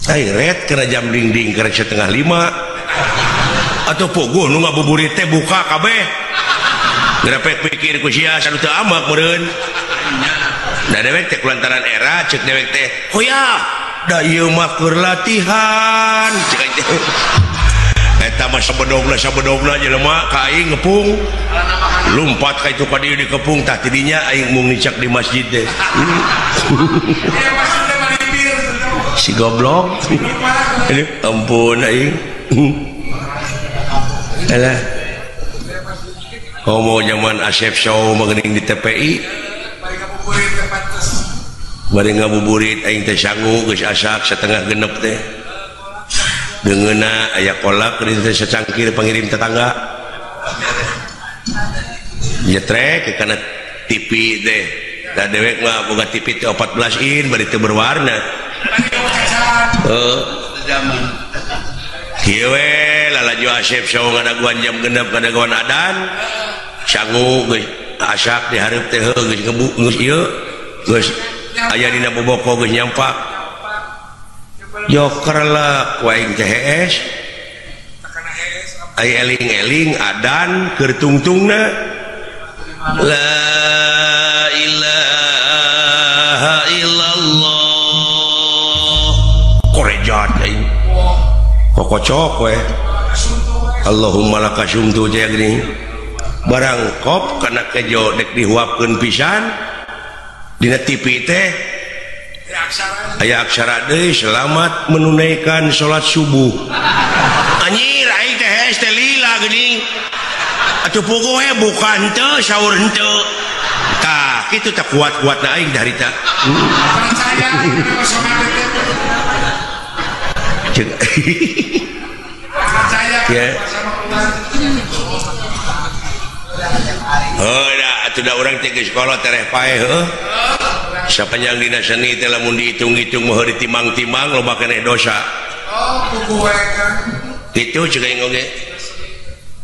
Ai ret kana jam dingding kana 4:30 atau puguh nu ngabuburit teh buka kabeh. Gerepek pikir ku sia sanu teu amak meureun. Da dewek teh kulantaran era cek dewek teh hoya da ieu mah keur latihan cek aing teh. Eta mah sabedogna jelema ka aing ngepung. Lumpat ka itu ka dieu dikepung tah tidinya aing mung nicak di masjid teh. Si goblok. Aduh ampun aing. Alah. Homo zaman Asep Show mah geuning di TPI. Bari ngabuburit aing teh sangu geus asak 5:30 teh. Deungeuna aya kolak di teh sacangkir pangirim tetangga. Nyetrek kana TV teh. Da dewek mah boga TV teh 14 in bari teu berwarna. Heuh. Kieu we lalajo Asep Show ngadaguan jam 6 ngadaguan adan. Sangu geus asak di hareup teh heuh geus ngebu geus ieu geus aya dina boboko geus nyampak. Joker lah ku aing teh hees. Ai eling-eling adan keur tungtungna. La ilaha illallah. Korejat aing. Kokocok we. Allahumma laka sumtu teh geuning. Barang kop kana kejo dek dihuapkeun pisan dina TV teh aya aksara deui selamat menunaikan salat subuh. Anjir aing teh hees teh lila geuning. Atuh puguh we buka henteu sahur henteu. Tah kitu teh kuat-kuatna aing harita. Percaya Cek. Percaya Ya. Heuh da atuh da urang teh geus kolot tereh paeh heuh. Sapanjang dina seni teh lamun dihitung-hitung mah ditimang-timang loba keneh dosa. Oh, puguh we kan. Kitu cek aing oge.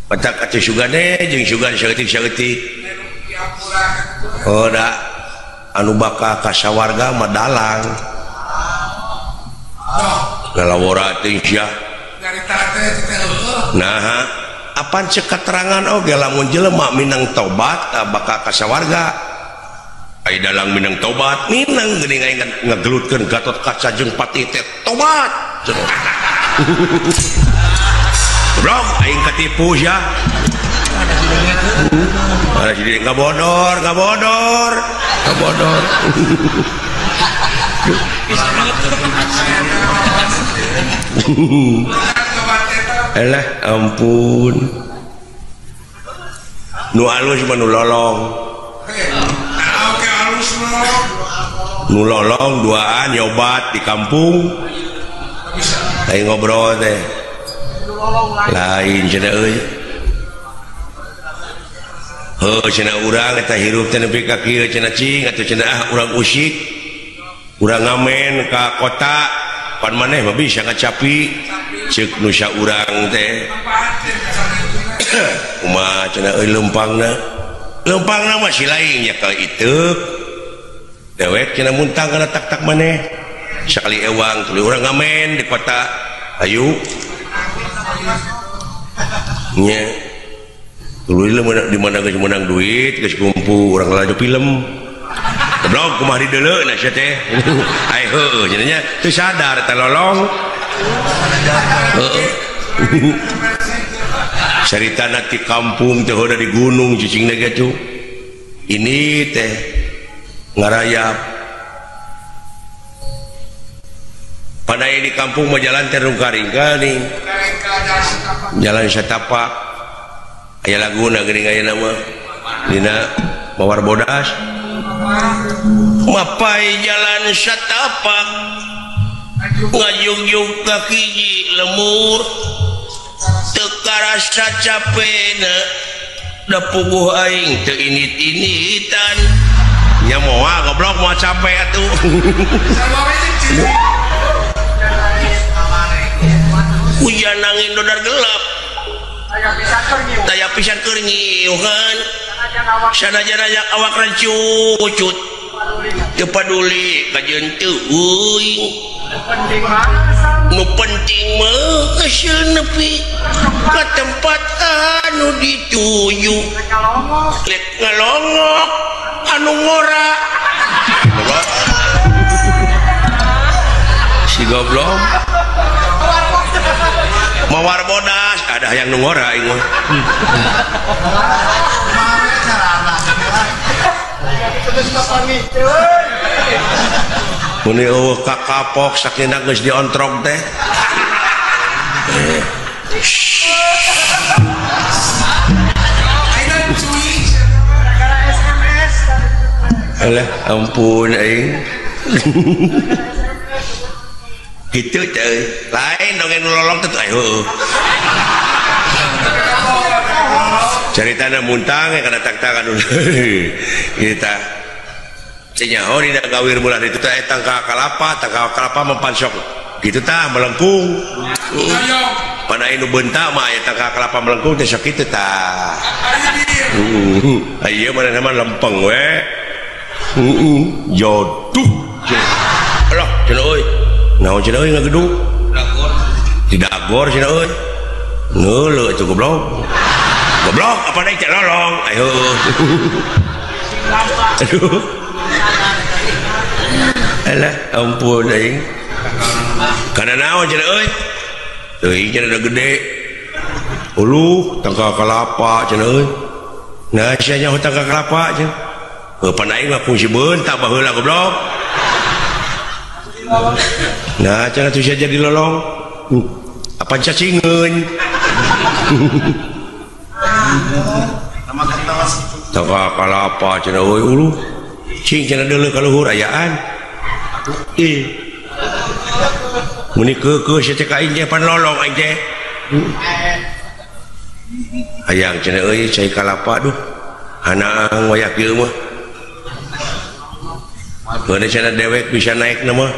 Petak atuh sugane jeung sugan saeutik-saeutik. Oh da anu bakal ka sawarga mah dalang. Lalawora teh sia. Nah, apan cek keterangan oge lamun jelema minang tobat bakal ka sawarga. Ai dalang minang tobat, minang geuning aing ngagelutkeun Gatot Kaca jeung Patih teh tobat. Goblok aing katipu sia. Ada si diri ngabodor, ngabodor, ngabodor. Elah ampun. Nu alus mah nu lolong. Nu lolong duaan nyobat di kampung. Aing ngobrol teh. Lain cenah euy. Heuh cenah urang eta hirup teh nepi ka kieu cenah cing atuh cenah ah urang usik. Urang ngamen ka kota pan maneh mah bisa ngacapi ceuk nu saurang teh. Kumaha cenah euy leumpangna. Leumpangna mah si lain nya ka iteuk. Dewek cenah muntang kana tak-tak maneh. Sakali ewang tuluy urang ngamen di kota. Ayu. Nya. Tuluy di mana geus meunang duit geus kumpul urang lalajo film. Goblok kumaha dideuleu na sia teh. Ai heueuh cenah nya teu sadar teh lolong. Heueuh. Caritana ti kampung teh heuda di gunung cicingna ge tuh. Ini teh ngarayap. Pandai di kampung mah jalan teh rungka-ringka nih. Jalan setapak. Aya laguna geuning aya nama dina Mawar Bodas. Mapai jalan setapak ngajugjug ka hiji lemur teu karasa capena da puguh aing teu init-initan. Nya moal goblok moal capek atuh. Hujan angin dodar gelap taya pisan keur nyiuhan sanajan awak rancucut teu paduli kajeun teu euing. Nu penting mah geus nepi ka tempat anu dituju. Lek ngalongok anu ngora. Si goblok. Mawar bodas ada yang nu ngora aing mah. Muni eueuh kakapok sakina geus diontrog teh. Alah ampun aing. Kitu teh lain dongeng lolong teh heueuh. Caritana muntang kana tak-takan kita. Cenyaho dina gawir bulan itu teh tangka kalapa mempan sok gitu tah melengkung. Pana anu bentak mah aya tangka kalapa melengkung teh sok kitu tah. Ieu mana mah lempeng we. Joduh. Alah cenah euy. Naon cenah euy ngagedung? Dagor. Di dagor cenah euy. Ngeuleuh atuh goblok. Goblok apa deui teh lolong. Ayo. Aduh. Alah ampun aing. Kana naon cenah euy? Teuing cenah gede. Uluh tangka kalapa cenah euy. Nah sia nyaho tangka kalapa cenah. Heuh pan aing mah fungsi beuntak baheula goblok. Nah cenah tuh sia jadi lolong. Apa cacingeun? Tangka kalapa cenah euy uluh. Cing cenah deuleu ka luhur ayaan. Ih. Muni keukeuh sia teh ka aing teh pan lolong aing teh. Hayang cenah euy cai kalapa duh. Hanaang wayah kieu mah. Heuh cenah dewek bisa naek na mah.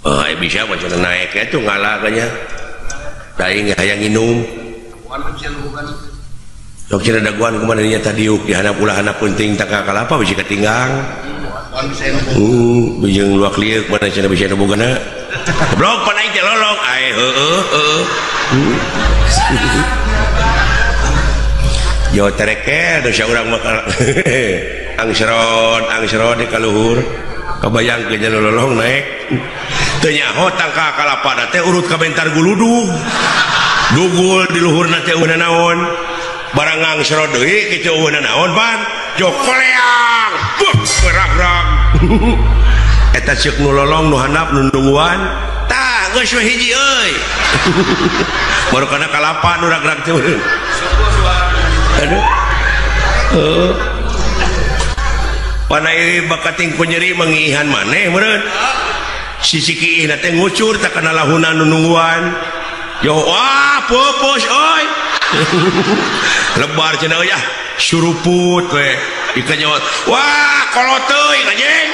Oh, bisa mah cenah naek atuh ngala kanya. Da aing hayang nginum. Sok cenah daguan kumaha nya tadiuk di handap ulah handap penting tangka kalapa bisi katinggang. Bijeng luak liuk mana cenah bisa nu bogana. Goblok pan aing teh lolong. Ae heueuh heueuh. Yo terekel dosa urang mah angsrod di kaluhur. Kabayang ke nya lolong naek. Teu nyaho tangka kalapa teh urut ka bentar guludug. Dugul di luhurna teh eueuh naon. Barang ngangsrod deui kitu eueuh naon pan. Jo koleang. Buh rag-rag. Eta ceuk nu lolong nu handap nu nungguan. Tah geus we hiji euy. Baru kana kalapa nu rag-rag teh. Aduh. Heuh. Panai bakating ku nyeri mangiihan maneh meureun. Sisi kiihna teh ngucur tak kana lahuna nu nungguan. Yo wah pupus euy. Lebar cenah euy ah suruput we. Dikanyot. Wah kolot teuing anjing.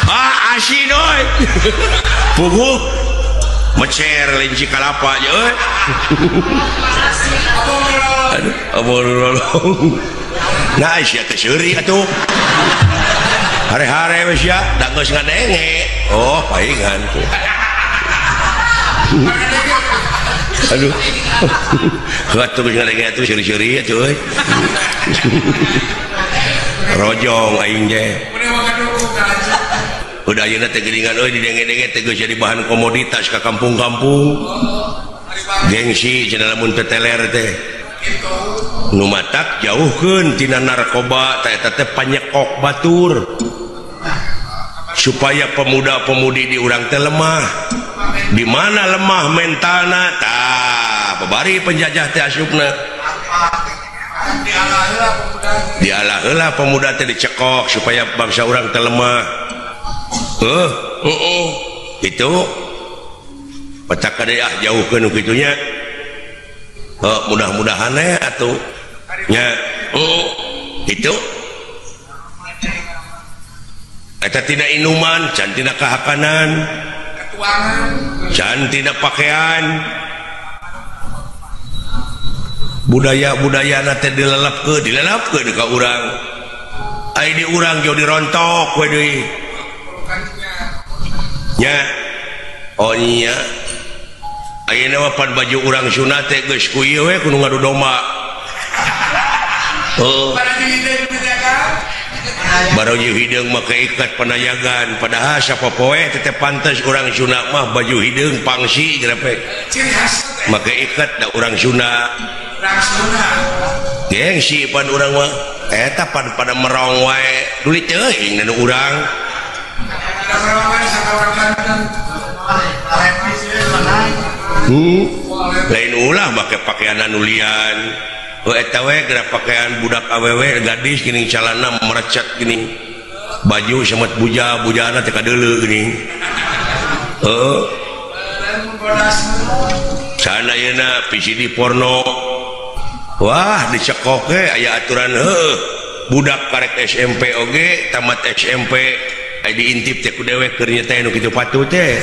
Ah asin euy. Puguh mecer linci kalapa aja euy. Aduh, abon lolong. Nah, sia teh seuri atuh. Hare-hare we sia, da geus ngadenge. Oh, paingan tuh. Aduh. Atuh geus ngadenge atuh seuri-seuri atuh euy. Rojong aing teh. Udah ayeuna teh geuningan euy didenge-denge teh geus jadi bahan komoditas ka kampung-kampung. Gengsi cenah lamun teu teler teh. Nu matak jauhkeun tina narkoba teh eta teh panyekok batur. Supaya pemuda-pemudi di urang teh lemah. Di mana lemah mentalna tah babari penjajah teh asupna. Dialah heula pemuda teh dicekok supaya bangsa urang teh lemah. Heeh, itu pecak kade ah jauhkeun nu kitu nya. Mudah-mudahan we atuh nya. Itu eta tina inuman, can tina kahakanan, can tina pakaian. Budaya-budayana teh dilelepkeun ka urang. Ai di urang jauh dirontok we deui. Nya. Oh nya ayeuna mah pan baju urang Sunda teh geus ku ieu we kudu ngadu domba. Oh. Baru hideung make ikat panayagan padahal sapopoe tetep pantes urang Sunda mah baju hideung pangsi gerepe. Make ikat da urang Sunda. Gengsi pan urang mah eta pan pada merong wae duit teuing nu urang. Lain ulah make pakaian anu lian. Oh eta we geura pakaian budak awewe gadis geuning calana merecet geuning. Baju semet buja bujana teh kadeuleu geuning. Heuh. Sana ayeuna VCD porno. Wah dicekok ge aya aturan heuh. Budak karek SMP oge tamat SMP aya diintip teh ku dewek keur nya teh nu kitu patuh teh.